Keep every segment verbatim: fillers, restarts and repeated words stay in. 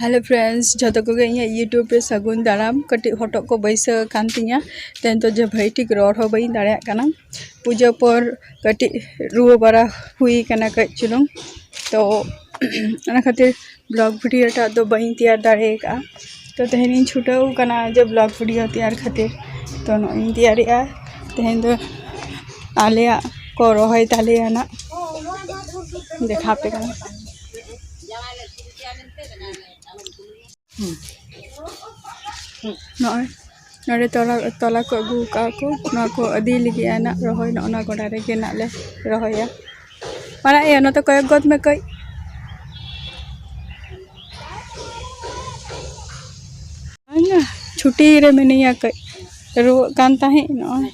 Hello friends, ᱡᱷᱚᱛᱚ ᱠᱚᱜᱮ ᱤᱧᱟᱹᱜ YouTube ᱨᱮ ᱥᱟᱹᱜᱩᱱ ᱫᱟᱨᱟᱢ᱾ ᱠᱟᱹᱴᱤᱡ ᱦᱚᱴᱚᱜ ᱠᱚ ᱵᱟᱹᱭᱥᱟᱹᱣ ᱟᱠᱟᱱ ᱛᱤᱧᱟᱹ, ᱛᱮᱦᱮᱧ ᱫᱚ ᱡᱮ ᱵᱷᱟᱹᱜᱤ ᱴᱷᱤᱠ ᱨᱚᱲ ᱦᱚᱸ ᱵᱟᱹᱧ ᱫᱟᱲᱮᱭᱟᱜ ᱠᱟᱱᱟ᱾ ᱯᱩᱡᱟᱹ ᱯᱚᱨ ᱠᱟᱹᱴᱤᱡ ᱨᱩᱣᱟᱹ ᱵᱟᱲᱟ ᱦᱩᱭ ᱠᱟᱱᱟ ᱠᱟᱹᱡ ᱪᱩᱞᱩᱝ, ᱛᱚ ᱚᱱᱟ ᱠᱷᱟᱹᱛᱤᱨ vlog video ᱴᱟᱜ ᱫᱚ ᱵᱟᱹᱧ ᱛᱮᱭᱟᱨ ᱫᱟᱲᱮ ᱟᱠᱟᱫᱼᱟ᱾ ᱛᱚ ᱛᱮᱦᱮᱧ ᱤᱧ ᱪᱷᱩᱴᱟᱹᱣ ᱠᱟᱱᱟ ᱡᱮ vlog video ᱛᱮᱭᱟᱨ ᱠᱷᱟᱹᱛᱤᱨ᱾ ᱛᱚ ᱱᱚᱜᱼᱚᱭ ᱤᱧ ᱛᱮᱭᱟᱨᱮᱜᱼᱟ ᱛᱮᱦᱮᱧ ᱫᱚ ᱟᱞᱮᱭᱟᱜ ᱠᱚ ᱨᱚᱦᱚᱭ ᱛᱟᱞᱮᱭᱟ ᱱᱟᱜ, ᱫᱮᱠᱷᱟᱣ ᱟᱯᱮ ᱠᱟᱱᱟ᱾ ᱱᱚᱜᱼᱚᱭ ᱱᱚᱰᱮ ᱛᱚᱞᱟ, ᱛᱚᱞᱟ ᱠᱚ ᱟᱹᱜᱩ ᱟᱠᱟᱫᱼᱟ ᱠᱚ, ᱱᱚᱣᱟ ᱠᱚ ᱟᱹᱫᱤ ᱞᱟᱹᱜᱤᱫ ᱟᱱᱟᱜ ᱨᱚᱦᱚᱭ, ᱱᱚᱜᱼᱚ ᱱᱚᱣᱟ ᱜᱚᱰᱟ ᱨᱮᱜᱮ ᱱᱟᱜ ᱞᱮ ᱨᱚᱦᱚᱭᱟ᱾ ᱢᱟᱨᱟᱝ ᱟᱭᱳ, ᱱᱚᱛᱮ ᱠᱚᱭᱚᱜ ᱜᱚᱫ ᱢᱮ ᱠᱟᱹᱡ᱾ ᱵᱟᱝᱟ, ᱪᱷᱩᱴᱤ ᱨᱮ ᱢᱤᱱᱟᱹᱧᱟ ᱠᱟᱹᱡ, ᱨᱩᱣᱟᱹᱜ ᱠᱟᱱ ᱛᱟᱦᱮᱸᱫ ᱱᱚᱜᱼᱚᱭ᱾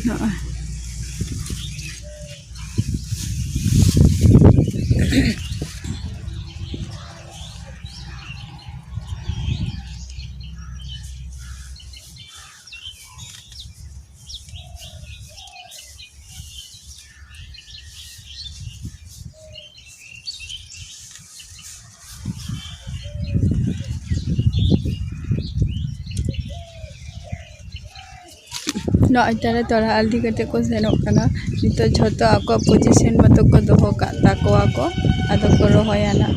ᱱᱚᱜᱼᱚᱭ᱾ ᱱᱚᱜᱼᱚᱭ ᱛᱟᱦᱞᱮ ᱛᱚᱞᱟ ᱟᱹᱫᱤ ᱠᱟᱛᱮ ᱠᱚ ᱥᱮᱱᱚᱜ ᱠᱟᱱᱟ᱾ ᱱᱤᱛᱚᱜ ᱡᱷᱚᱛᱚ ᱟᱠᱚᱣᱟᱜ position ᱢᱚᱛᱚ ᱠᱚ ᱫᱚᱦᱚ ᱠᱟᱜ ᱛᱟᱠᱚᱣᱟ ᱠᱚ, ᱟᱫᱚ ᱠᱚ ᱨᱚᱦᱚᱭᱟ ᱱᱟᱜ᱾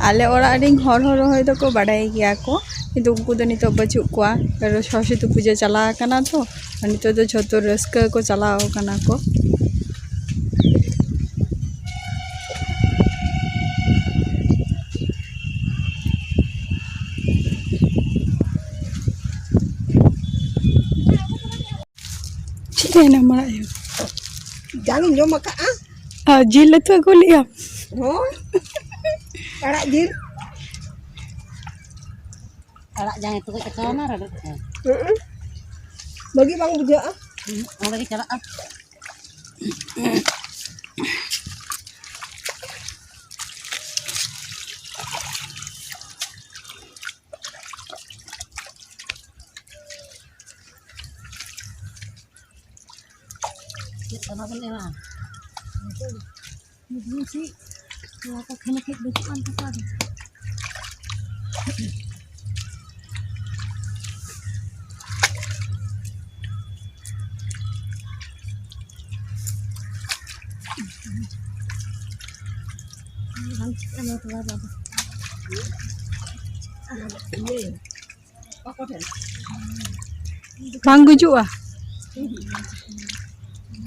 ᱟᱞᱮ ᱚᱲᱟᱜ ᱨᱮᱱ ᱦᱚᱲ ᱦᱚᱸ ᱨᱚᱦᱚᱭ ᱫᱚᱠᱚ ᱵᱟᱰᱟᱭ ᱜᱮᱭᱟ ᱠᱚ, ᱠᱤᱱᱛᱩ ᱩᱱᱠᱩ ᱫᱚ ᱱᱤᱛᱚᱜ ᱵᱟᱹᱪᱩᱜ ᱠᱚᱣᱟ, ᱠᱟᱨᱚᱱ ᱥᱚᱨᱚᱥᱚᱛᱤ ᱯᱩᱡᱟᱹ ᱪᱟᱞᱟᱣ ᱟᱠᱟᱱᱟ ᱛᱚ, ᱟᱨ ᱱᱤᱛᱚᱜ ᱫᱚ ᱡᱷᱚᱛᱚ ᱨᱟᱹᱥᱠᱟᱹ ᱠᱚ ᱪᱟᱞᱟᱣ ᱠᱟᱱᱟ ᱠᱚ᱾ ᱪᱮᱫ ᱮᱱᱟ ᱢᱟᱨᱟᱜ ᱟᱭᱳ? ᱡᱟᱝ ᱤᱧ ᱡᱚᱢ ᱟᱠᱟᱫᱼᱟ᱾ ᱟᱨ ᱡᱤᱞ ᱩᱛᱩ ᱟᱹᱜᱩ ᱞᱮᱜᱼᱟ᱾ ᱦᱳᱭ, ᱟᱲᱟᱜ ᱡᱤᱞ᱾ ᱟᱲᱟᱜ ᱡᱟᱝ ᱩᱛᱩ ᱠᱚ ᱪᱟᱠᱟᱣᱱᱟ, ᱨᱟᱹᱰᱩ ᱠᱚ᱾ ᱦᱩᱸ᱾ ᱵᱷᱟᱹᱜᱤ ᱵᱟᱝ ᱵᱩᱡᱷᱟᱹᱜᱼᱟ᱾ ᱦᱩᱸ, ᱚᱸᱰᱮ ᱜᱮ ᱪᱟᱞᱟᱜᱼᱟ᱾ ᱪᱮᱫ ᱥᱟᱱᱟ ᱵᱚᱱ ᱮᱢᱟ? ᱢᱤᱫ ᱫᱤᱱ ᱪᱮᱫ ᱱᱚᱣᱟ ᱠᱚ ᱠᱷᱟᱹᱞᱤ ᱠᱷᱮᱛ ᱵᱟᱹᱪᱩᱜ ᱟᱱ ᱛᱟᱠᱚᱣᱟ ᱟᱫᱚ᱾ ᱵᱟᱝ ᱪᱤᱠᱟᱹᱜᱼᱟ ᱱᱚᱣᱟ ᱛᱚᱣᱟ ᱫᱚ ᱟᱫᱚ᱾ ᱵᱟᱝ ᱜᱩᱡᱩᱜᱼᱟ?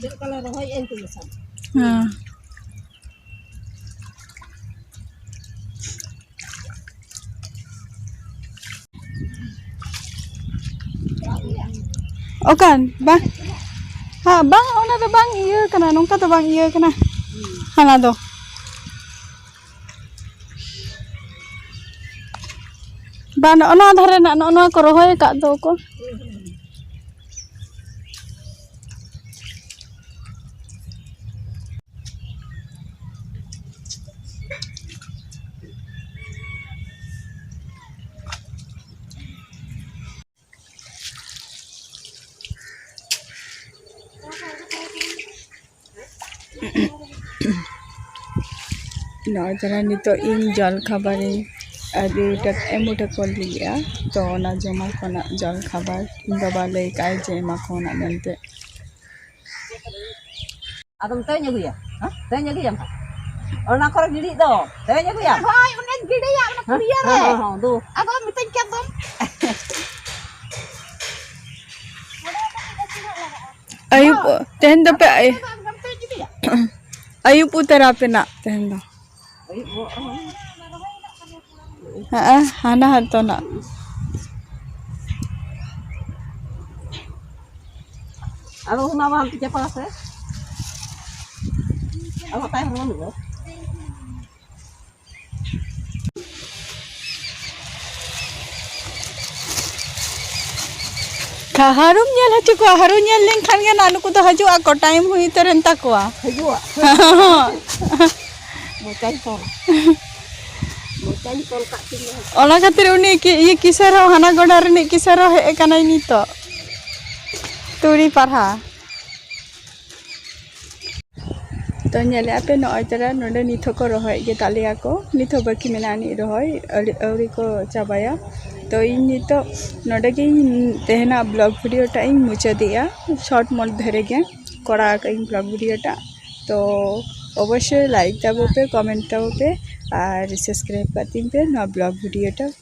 ᱪᱮᱫ ᱞᱮᱠᱟ ᱞᱮ ᱨᱚᱦᱚᱭᱮᱫᱼᱟ ᱤᱱᱠᱟᱹ ᱜᱮ ᱥᱟᱵ᱾ ᱦᱮᱸ᱾ ᱚᱠᱟᱱ? ᱵᱟᱝ, ᱦᱮᱸ, ᱵᱟᱝ, ᱚᱱᱟ ᱫᱚ ᱵᱟᱝ ᱤᱭᱟᱹ ᱠᱟᱱᱟ, ᱱᱚᱝᱠᱟ ᱫᱚ ᱵᱟᱝ ᱤᱭᱟᱹ ᱠᱟᱱᱟ ᱦᱟᱱᱟ ᱫᱚ᱾ ᱵᱟᱝ, ᱱᱚᱜᱼᱚ ᱱᱚᱣᱟ ᱫᱷᱟᱨᱮ ᱨᱮᱱᱟᱜ ᱱᱚᱜᱼᱚ ᱱᱚᱣᱟ ᱠᱚ ᱨᱚᱦᱚᱭ ᱟᱠᱟᱫ ᱫᱚ ᱠᱚ᱾ ᱱᱚᱜᱼᱚᱭ ᱛᱟᱦᱞᱮ ᱱᱤᱛᱚᱜ ᱤᱧ ᱡᱚᱞ ᱠᱷᱟᱵᱟᱨᱤᱧ ᱟᱹᱜᱩ ᱦᱚᱴᱚ-, ᱮᱢ ᱦᱚᱴᱚ ᱠᱟᱜ ᱞᱟᱹᱜᱤᱫᱼᱟ᱾ ᱛᱚ ᱚᱱᱟ ᱡᱚᱢᱟ ᱠᱷᱚᱱᱟᱜ ᱡᱚᱞ ᱠᱷᱟᱵᱟᱨ ᱤᱧ ᱵᱟᱵᱟ ᱞᱟᱹᱭ ᱠᱟᱜᱼᱟᱭ ᱡᱮ ᱮᱢᱟ ᱠᱚ ᱱᱟᱜ ᱢᱮᱱᱛᱮ᱾ ᱟᱫᱚᱢ ᱛᱮᱧ ᱟᱹᱜᱩᱭᱟ? ᱦᱮᱸ? ᱛᱮᱧ ᱟᱹᱜᱩᱭᱟᱢ? ᱚᱱᱟ ᱠᱚᱨᱮ ᱜᱤᱰᱤᱜ ᱫᱚ᱾ ᱛᱮᱧ ᱟᱹᱜᱩᱭᱟᱢ? ᱦᱳᱭ, ᱚᱱᱮᱧ ᱜᱤᱰᱤᱭᱟ ᱚᱱᱟ ᱦᱮᱸ, ᱯᱩᱲᱤᱭᱟᱹ ᱨᱮ᱾ ᱦᱮᱸ, ᱦᱮᱸ, ᱦᱮᱸ, ᱫᱩ᱾ ᱟᱫᱚ ᱢᱤᱛᱟᱹᱧ ᱠᱷᱟᱱ ᱫᱚᱢ᱾ ᱛᱮᱦᱮᱧ ᱫᱚᱯᱮ ᱟᱭ-, ᱟᱹᱭᱩᱵ ᱩᱛᱟᱹᱨ ᱟᱯᱮ ᱱᱟᱜ ᱛᱮᱦᱮᱧ ᱫᱚ᱾ ᱟᱹᱭᱩᱵ ᱵᱚᱦᱚᱜ ᱨᱮᱦᱚᱸ᱾ ᱦᱮᱸ, ᱦᱟᱱᱟ ᱦᱟᱛᱚ ᱱᱟᱜ᱾ ᱟᱫᱚ ᱚᱱᱟ ᱢᱟ ᱦᱟᱱᱛᱮ ᱪᱟᱯᱟ ᱥᱮ᱾ ᱟᱫᱚ ᱛᱟᱭᱚᱢ ᱨᱮ ᱵᱟᱹᱱᱩᱜᱼᱟ᱾ ᱠᱷᱟ-, ᱦᱟᱹᱨᱩᱢ ᱧᱮᱞ ᱦᱚᱪᱚ ᱠᱚᱣᱟ᱾ ᱦᱟᱹᱨᱩ ᱧᱮᱞ ᱞᱮᱱᱠᱷᱟᱱ ᱜᱮ ᱱᱟᱜ ᱱᱩᱠᱩ ᱫᱚ ᱦᱤᱡᱩᱜ ᱟᱠᱚ, time ᱦᱩᱭ ᱩᱛᱟᱹᱨᱮᱱ ᱛᱟᱠᱚᱣᱟ᱾ ᱦᱤᱡᱩᱜᱼᱟ᱾ ᱢᱚᱪᱟᱧ ᱛᱚᱞ᱾ ᱢᱚᱪᱟᱧ ᱛᱚᱞ ᱠᱟᱜ ᱛᱤᱧᱟ᱾ ᱚᱱᱟ ᱠᱷᱟᱹᱛᱤᱨ ᱩᱱᱤ ᱠᱤ-, ᱤᱭᱟᱹ ᱠᱤᱥᱟᱹᱨ ᱦᱚᱸ, ᱦᱟᱱᱟ ᱜᱚᱰᱟ ᱨᱤᱱᱤᱡ ᱠᱤᱥᱟᱹᱨ ᱦᱚᱸ ᱦᱮᱡ ᱟᱠᱟᱱᱟᱭ ᱱᱤᱛᱚᱜ᱾ ᱛᱩᱲᱤ ᱯᱟᱨᱦᱟ᱾ ᱛᱚ, ᱧᱮᱞᱮᱫᱼᱟ ᱯᱮ, ᱱᱚᱜᱼᱚᱭ ᱛᱚᱨᱟ ᱱᱚᱰᱮ ᱱᱤᱛ ᱦᱚᱸᱠᱚ ᱨᱚᱦᱚᱭᱮᱫ ᱜᱮ ᱛᱟᱞᱮᱭᱟ ᱠᱚ, ᱱᱤᱛ ᱦᱚᱸ ᱵᱟᱹᱠᱤ ᱢᱮᱱᱟᱜ ᱟᱹᱱᱤᱡ ᱨᱚᱦᱚᱭ, ᱟᱹᱣᱨᱤ, ᱟᱹᱣᱨᱤ ᱠᱚ ᱪᱟᱵᱟᱭᱟ᱾ ᱛᱚ, ᱤᱧ ᱱᱤᱛᱚᱜ ᱱᱚᱰᱮ ᱜᱮ ᱤᱧ ᱛᱮᱦᱮᱧᱟᱜ vlog video ᱴᱟᱜ ᱤᱧ ᱢᱩᱪᱟᱹᱫᱮᱜᱼᱟ, short ᱢᱚᱫᱽᱫᱷᱮ ᱨᱮᱜᱮ ᱠᱚᱨᱟᱣ ᱟᱠᱟᱫ ᱤᱧ vlog video ᱴᱟᱜ᱾ ᱛᱚ, ᱚᱵᱚᱥᱥᱳᱭ like ᱛᱟᱵᱚ ᱯᱮ, comment ᱛᱟᱵᱚ ᱯᱮ ᱟᱨ subscribe ᱠᱟᱜ ᱛᱤᱧ ᱯᱮ ᱱᱚᱣᱟ vlog video ᱴᱟᱜ᱾